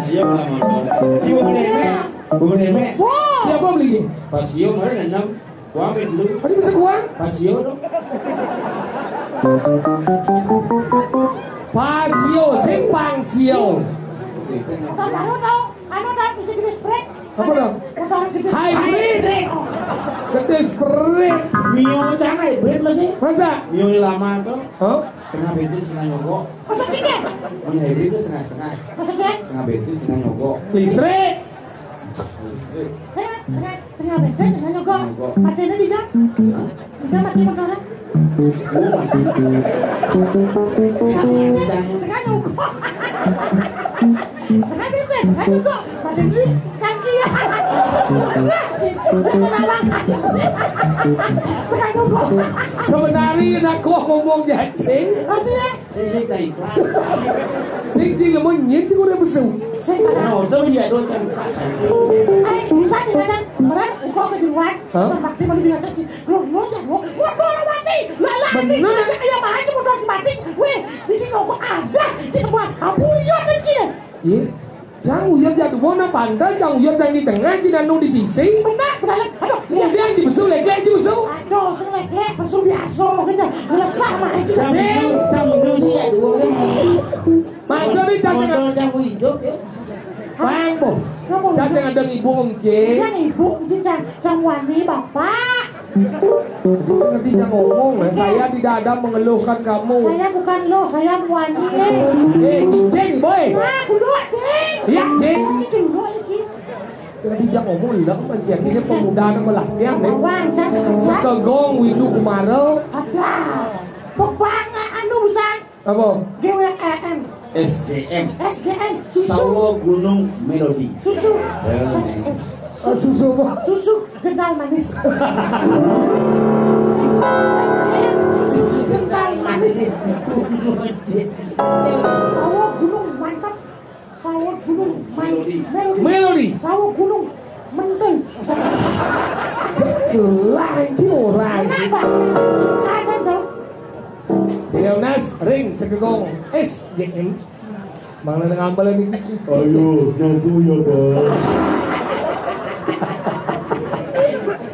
Iya, ngelamun doang. Si Bu Neme. Bu Neme. Wow. Siapa beli? Pas Sio kemarin enam. Gua ambil dulu. Tadi bisa gua? Pas Sio dong. Pasio, simpang Sio. Oke, tenang. Tahu, tahu, tahu. Anu, dah, bisa gede spray. Apa, dong? Motor gede. Hybrid. Gede spray. Mio cang hybrid masih? Masa? Mio ini lama tuh. Hah? Setengah bensin, setengah nyogok. Masa gede? Mun hybrid itu setengah-setengah. Masa sih? Setengah bensin, setengah nyogok. Listrik. Listrik. Setengah, setengah, setengah bensin, setengah nyogok. Setengah nyogok. Mati ini bisa? Hah? Bisa mati motornya? Setengah nyogok. Setengah bisa, setengah nyogok. Mati ini, kan gitu. Mati ini, kan gitu. Setengah nyogok. Sebenarnya nak kok ngomong jacing. Mati ya? Sing, sing, tak ikhlas. Sing, sing, lemah nyet, udah besu. Sing, nah, udah bisa, udah cengkak saja. Eh, bisa dikatakan, berat, kok kejuruan? Hah? Bakti malu bilang, "Lu, lu, lu, lu, lu, lu, mati." Lah, lah, bener. Ini kayak apa aja mau mati. Weh, di sini kok ada. Di tempat. Apa ya, kan, sini? Iya. Sang Uyut jatuh, mau nang pantai, Sang Uyut yang di tengah, si Nanu di sisi. Benar, benar. Aduh, iya. Kemudian di besuk, lek-lek di besuk. Aduh, sing lek-lek, besuk biasa, gitu. Ngelesah mah, gitu. Sang Uyut, Sang Uyut sih ya, dua kan. Masa nih, Sang Uyut. Motor Sang Uyut, ya. Bang, po. Kenapa? Sang Uyut ada ibu, Om Cing. Yang ibu, Om Cing, Sang, Sang Wani, Bapak. Ngerti yang ngomong, eh. Saya tidak ada mengeluhkan kamu. Saya bukan lo, saya Muani. Eh, cicing, boy. Wah, kudu, cing. Iya, cing. Ini kudu, cing. Ngerti yang ngomong, lah, kan, ya, ini pemuda nama lah, ya, nih. Bawang, jas, jas. Sekegong Windu Kumara. Ada. Pokoknya anu bisa. Apa? G W M. S G M. S G M. Susu. Sawo Gunung Melodi. Susu. Ya. Eh, susu apa? Susu kental manis. S G M. Susu kental manis. Sawo Gunung mantap. Sawo Gunung Melodi. Melodi. Melodi. Sawo Gunung Menteng. Jelas iki ora iki. Enak, Pak. Kacang dong. Leonas ring sekegong S G M. Mana ngambel ini? Ayo, nunggu ya, Bang.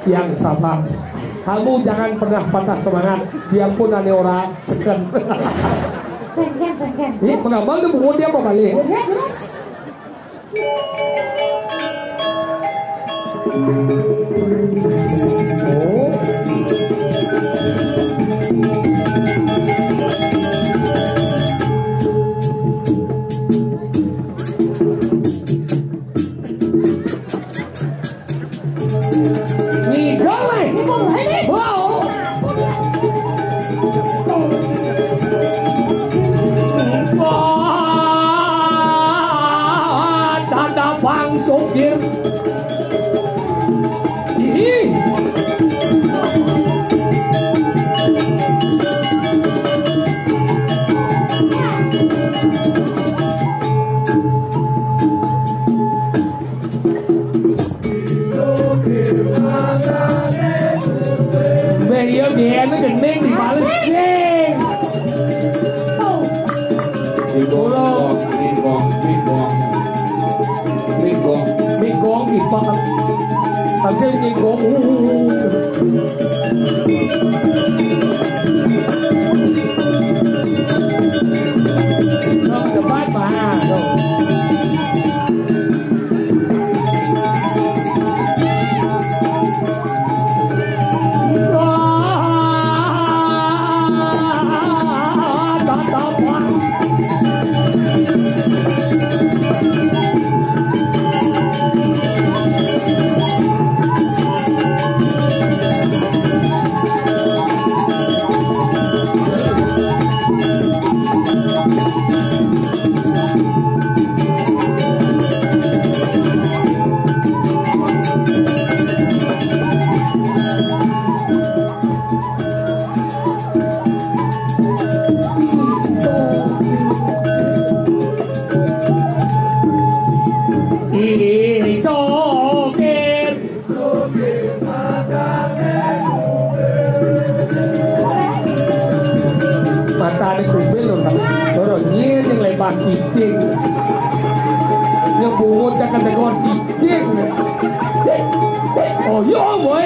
Yang sabar. Kamu jangan pernah patah semangat, biarpun ane ora seken. Sengken, sengken. Ini pengambang tuh bungut dia apa balik? Ya, terus. Ngidol, eh. Ngidol, eh. Wow. Wah, tata bang sopir. Ih. Mbah iya biyen gending dibales sing. Migong, migong, migong, migong. Migong dibales. Hasil migong. Depan, Pak. Tuh. Matane kumpil lho, Pak. Ora nyen ning lembah cicing. Nyebut tekan tekon cicing. Oh, yo, boy.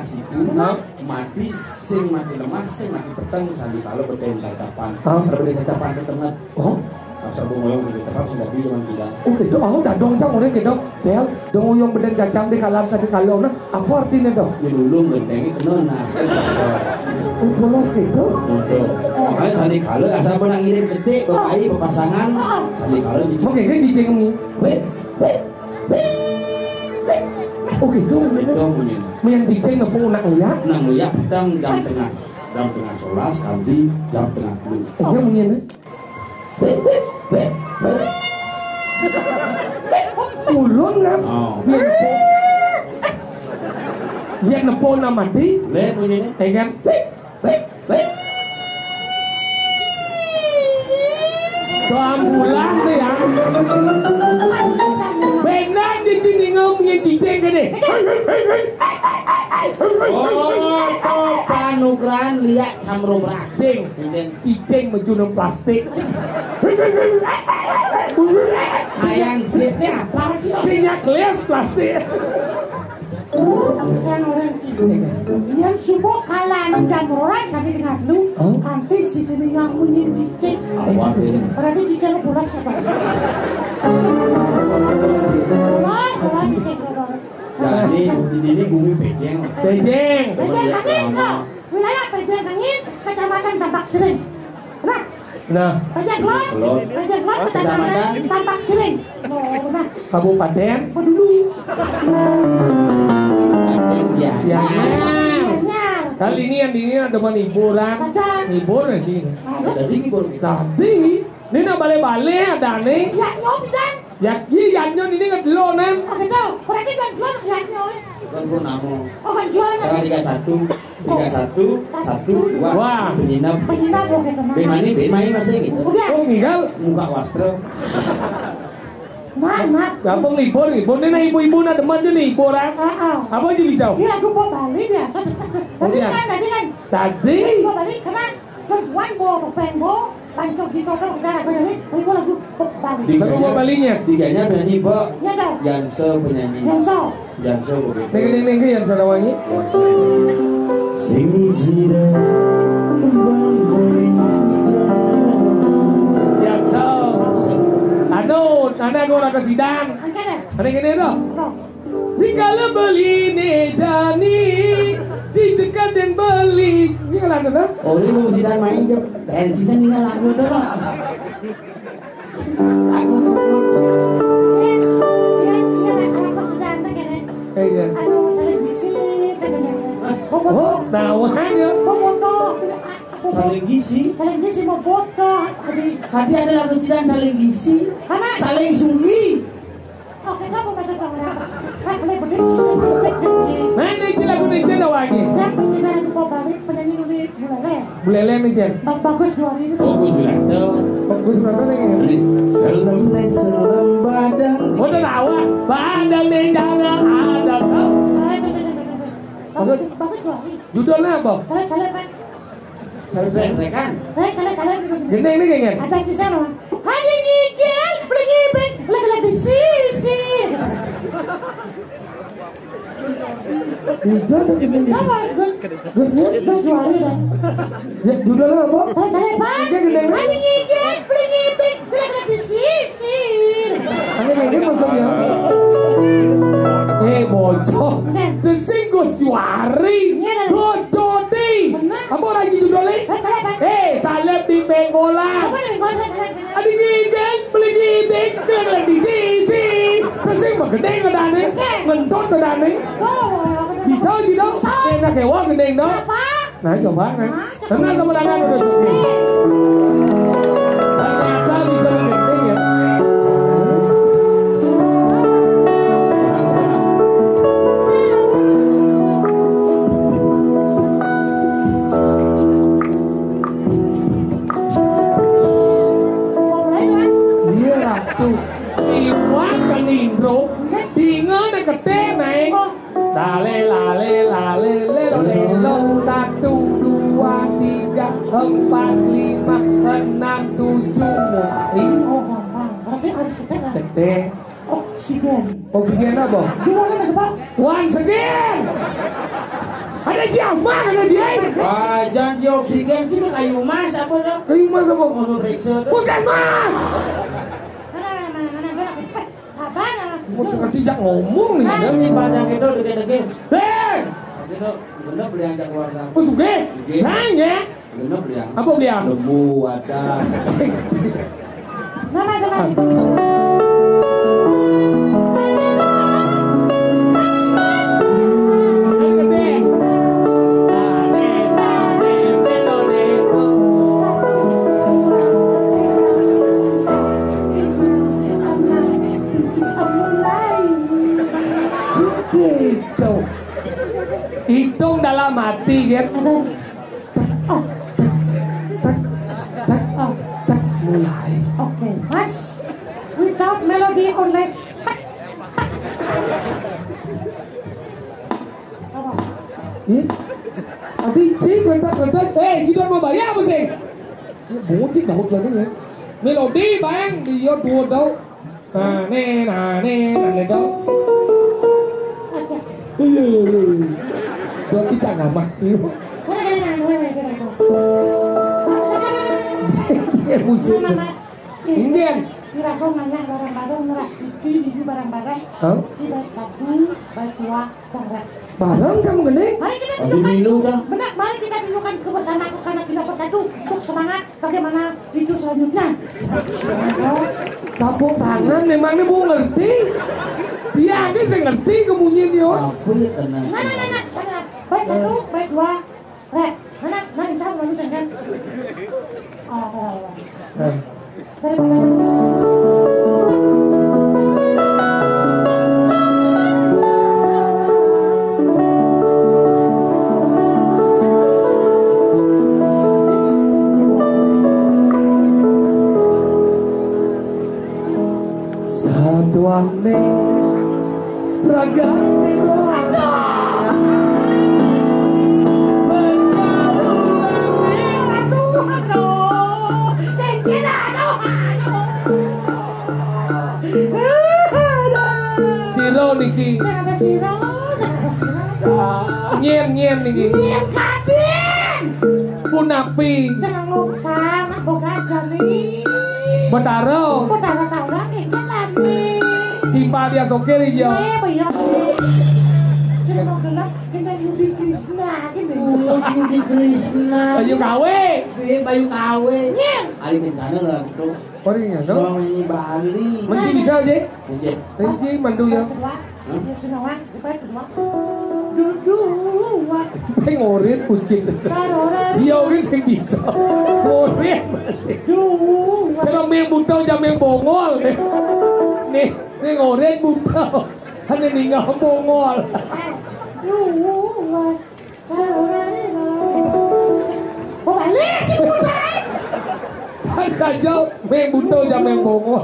kasihku. Hah? Mati sing mati lemah, sing mati peteng, sandikala bedén cacapan. Hah? Ada bedén cacapan ketenget. Oh? Asal bung oyong di tempat sudah di zaman kita. Oh, itu aku dadong cang orang gitu. Bel, dong oyong bedén cacang di kalam sandikala nah. Apa artinya tuh? Ya dulu bedén itu nah. Oh, polos gitu. Untuk. Makanya sandikala asal pernah ngirim cetik, bapak pasangan, sandikala gitu. Oke, kan cicing ini. Weh, weh, weh, weh. Oh, gitu. Itu bunyinya. Mén cicing nepung nak nguyak. Nak nguyak petang jam tengah, jam tengah sebelas, kanti jam tengah telu. Oh, iya, bunyinya. Ulun kan. Oh. Dia nepung. Dia nepung nak mati. Lé bunyinya. Ya kan? Doang pulang tuh ya. Benar di sini ngomongin cicing gini. Oh, to panugrahan liak camrobrak. Sing, cicing mejunum plastik. Ayang jitnya apa sih? Sing nyak lias plastik. Sang orang cicing. Yang subuh kalah anu jam rolas kami dengar lu. Hah? Kanti sini yang munyi cicing. Apa artinya? Berarti cicing pulas apa? Pulas, pulas cicing. Jadi, di sini bumi Pejeng. Pejeng. Pejeng Kangin, no. Wilayah Pejeng Kangin, Kecamatan Tampak Siring. Nah, Nah, Pejeng Kelon, Kelon. Pejeng Kelon, Kecamatan Kecamatan. Tampak Siring. No, nah, Kabupaten. Peduli. Pejeng Gianyar. Gianyar. Kali ini yang ini ada menghibur, ah. Saja. Hibur lagi. Harus. Jadi hibur. Tapi, ini nak balik-balik ada nih. Ya, nyop, dan. Ya, iya, ya, nyop ini ngedelo, nih. Oh, gitu. Berarti kan belum, ya, nyop. Bukan pun namo. Oh, kan jual. Salah tiga satu. Tiga satu, satu, dua. Wah. Penyinap. Penyinap, oke, teman. Bemani, bemai masih gitu. Udah. Oh, tinggal. Muka wastra. Maaf, maaf. Gampang libur, libur. Ini nah ibu-ibu nah demen aja nih, hiburan. Ah, ah. Apa aja bisa? Ini lagu pop Bali biasa. Oh, iya. Tadi kan, tadi kan. Tadi. Pop Bali, karena perempuan bawa topeng, bawa pancok gitu, kan, udah, apa ini? Ini gua lagu pop Bali. Lagu pop Balinya? Diganya penyanyi, Mbok. Iya, dong. Janso penyanyi. Janso. Janso begitu. Neng, neng, neng, Janso nawangi. Janso. Sing sira kembang beli. Janso. Anu, anu aku orang ke sidang. Oke deh. Ada gini tuh. Bro. Dikala beli ne jani, dicekat dan beli. Ini kan ada tuh. Oh, ini mau sidang main, Jok. Dan sidang ini lagu tuh. Aku pungut. Iya, iya, iya, Nek. Kalau pas sudah antek ya, Nek. Eh, iya. Anu, saling bisi, katanya. Hah? Mau foto. Oh, tahu kan ya? Mau foto. Aku mau Saling gisi. Saling bisi, mau foto. Tadi, tadi ada lagu Cidan saling gisi. Karena Saling sumi. Oke, kenapa maksud kamu ya? Kan boleh begitu. Nah, ini lagu ini Cidan lagi. Siapa Cidan itu kok balik penyanyi dulu? Bulele. Bulele nih, Jen. Bang Bagus Juari itu. Bagus Juari. Bagus apa nih? Selem nih, selem badan. Udah tahu, ah. Badan nih jangan ada, tau. Ah, itu, itu, itu, itu. Bagus, Bagus. Bagus Juari. Judulnya apa? Saya, saya, Pak. Saya, saya, saya, kan? Saya, saya, saya, gitu. Gini, ini gini. Ada kisah, Bang. Ada ngigel, beli ngibek, lagi-lagi sisi. Hijau tuh gimana? Apa, Gus? Gus, Gus, Gus Juari dah. Ya, judulnya apa? Saya, saya, Pak. Ini gini. Ada ngigel, beli ngibek, lagi-lagi sisi. Ini, ini maksudnya. Eh, bocor. Bukan. Itu sih Gus Juari. Iya, dah. Gus Dodi. Benar. Apa lagi judulnya? Saya, saya, Pak. Eh, salep di Benggolan. Apa nih, Gus? Saya, saya, saya. Adi ngidek, beli ngidek, gelang di sisi. Terus yang gedeng gedane, ngentut gedane. Bisa gitu? Enak ya, wah gedeng dong. Nah, coba, nah. Tenang, kemenangan udah sugih. Ternyata bisa gedeng ya. Iya, Ratu. Iwak kenindro, dinge nekete naik. Lale, lale, lale, lelo, lelo. Satu, dua, tiga, empat, lima, enam, tujuh, mulai. Oh, gampang. Berarti harus kita kan? Gede. Oksigen. Oksigen apa? Gimana, Pak? Once again. Ada Jafar, ada dia. Wah, jangan di oksigen sih, kayu emas apa dah? Kayu emas apa? Mau periksa dah. Puskesmas. Mana, mana, mana, mana, mana? Sabar, mana? Mau seperti jak ngomong nih. Nah, ya. Ini pada gitu, dikit-dikit. Hei! Gitu, bener beli aja keluarga. Oh, sugih. Sugih. Nah, ya. Genep ya. Apa beliang? Lembu, ada. Mama sama. Hitung dalam hati, gitu. Oh. Tak, tak, tak, tak, mulai. Oke, Mas. Without melody online. Apa? Ih, tapi cik, bentar, bentar. Eh, kita mau bayar apa sih? Ya, bunyi, daun jadinya. Melodi, Bang, dia dua daun. Nane, nane, nane dong. Iya, iya, iya, iya. Dong kita nggak mati. Iya, musuh. Indian. Irago ngayah bareng-bareng, ngeras TV, TV bareng-bareng. Hah? Si bait satu, bait dua, canggat. Bareng kamu gini? Mari kita tunjukkan. Benar, mari kita tunjukkan kebersamaan anak-anak kita bersatu untuk semangat bagaimana video selanjutnya. Tepuk tangan, memangnya bu ngerti? Dia aja saya ngerti kemunyian dia. Ampun, dia kena. Nah, nah, nah, nah, nah. Bait satu, bait dua, rek. Mana, mana, insya Allah, bisa kan? Oh, oh, oh. Eh. Satuane raga piro. Aduh, aduh, aduh. Aduh, aduh. Sira niki. Sing apa sira? Sing apa sira? Nyén, nyén niki. Nyén kabin. Punapi? Sing ngomong sama bogas dari. Betara. Betara tau lah, nyén lagi. Timpal dia sokir iya. Eh, bayar. Sing mau gelap, sing Yudi Krishna, gitu. Oh, Yudi Krishna. Bayu Kawe. Eh, Bayu Kawe. Nyén. Ali Kencana lah, gitu. Oh, iya, no? Suami Bali. Mesti bisa aja. Kunci. Kunci mandu ya. Kedua, ya, senawan, upaya kedua. Dudua. Pengorit kunci. Karora. Iya, orang sing bisa. Ngorit masih. Dua. Kalau main buta, jangan main bongol. Nih, nih ngorit buta. Hanya ninggal bongol. Dua. Kan saja main buta, jangan main bongol.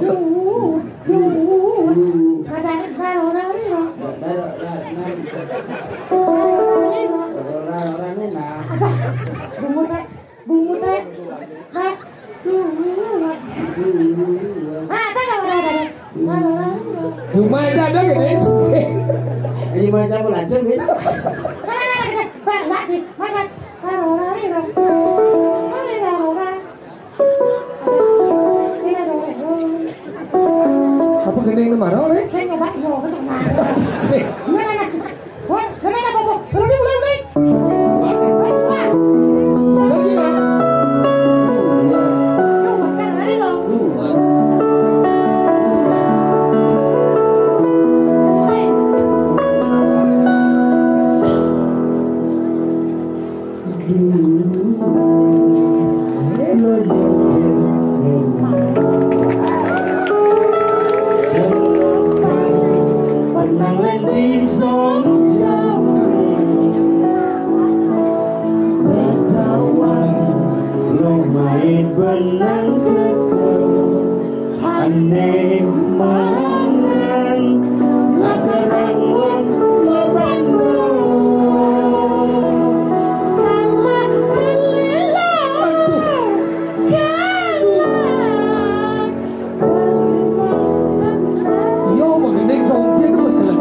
Bungut, Rek. Bungut, Rek. Rek. Duh. Ah, ada nggak, ada, ada, ada. Cuma ada, ada gini. Ini macam belajar, Bin. Ada, ada, ada, ada. Bang, Bang, Bang, Bang. Raro, rari, raro. Rari, raro, raro. Rari, raro, raro. Apa gini ini marah, Rek? Saya nggak baca, nggak baca. Sih. Mana, mana? Wah, mana, mana, apa, apa? Rudi, Rudi, Rudi. Benang lendi song jami. Betawa lumait benang keke. Ane mangan lakarang wong mabando. Kalah beli lah. Kalah. Yo, magending songkit betul.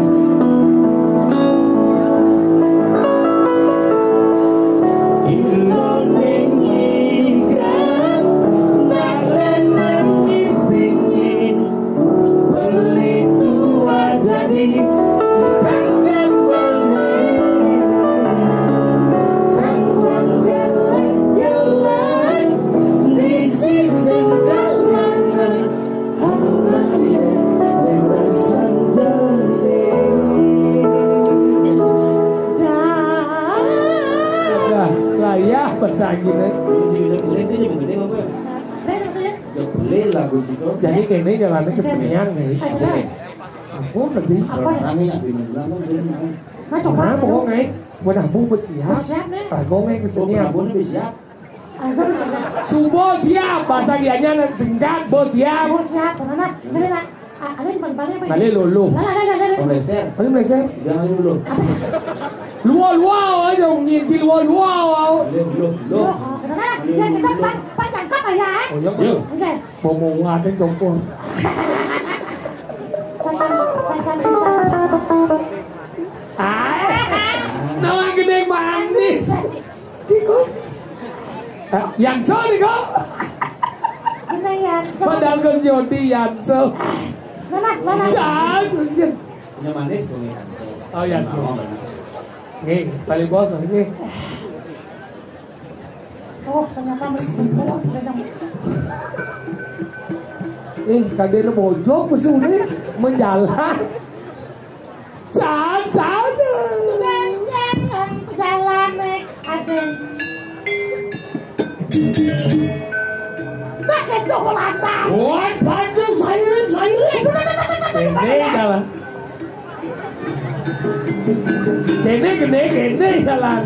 Ilone ngikan, nak lenang ngipingin. Beli tua dadi tangan beli. Kang wong gelek-gelek, di sisi kalangan. Dah, layah bahasa Inggris. Jadi kene jalannya kesenian nih. Aku lebih. Apa? Rame ya, bingung, rame, bingung. Nah, coba. Nah, pokoknya, wadah bu bersiap. Bersiap, nih. Rago ngai kesenian. Oh, pernah bu nih bersiap. Subuh siap, bahasa dianya singkat, bos siap. Bos siap, mana? Mana, nak? Ah, ada di mana, mana, apa? Balik lulu. Mana, mana, mana, mana? Polester. Balik polester. Jangan lulu. Apa? Luar, luar aja, ngimpi luar, luar. Balik lulu, lulu. Loh, mana? Ya, kita pan-, pan tangkap aja, eh? Oh, iya. Iya. Oke. Mau, mau ada jongkol. Pasang, pasang, pasang. Ah, nama gede manis. Kiko. Eh, yang so nih kok. Bener ya. Padahal Yodi Yanso. Mana, mana? Saan. Nya manis tuh nih kan. Oh, Yanso. Nih, paling bos nih. Oh, ternyata. Eh, kagak ada mojok, Mas Uni menjalan. Saan, saan. Jalan, jalan, ada. Mas, itu lantas. Woi, pandu, sairing, sairing. Ini jalan. Kene, kene, kene jalan.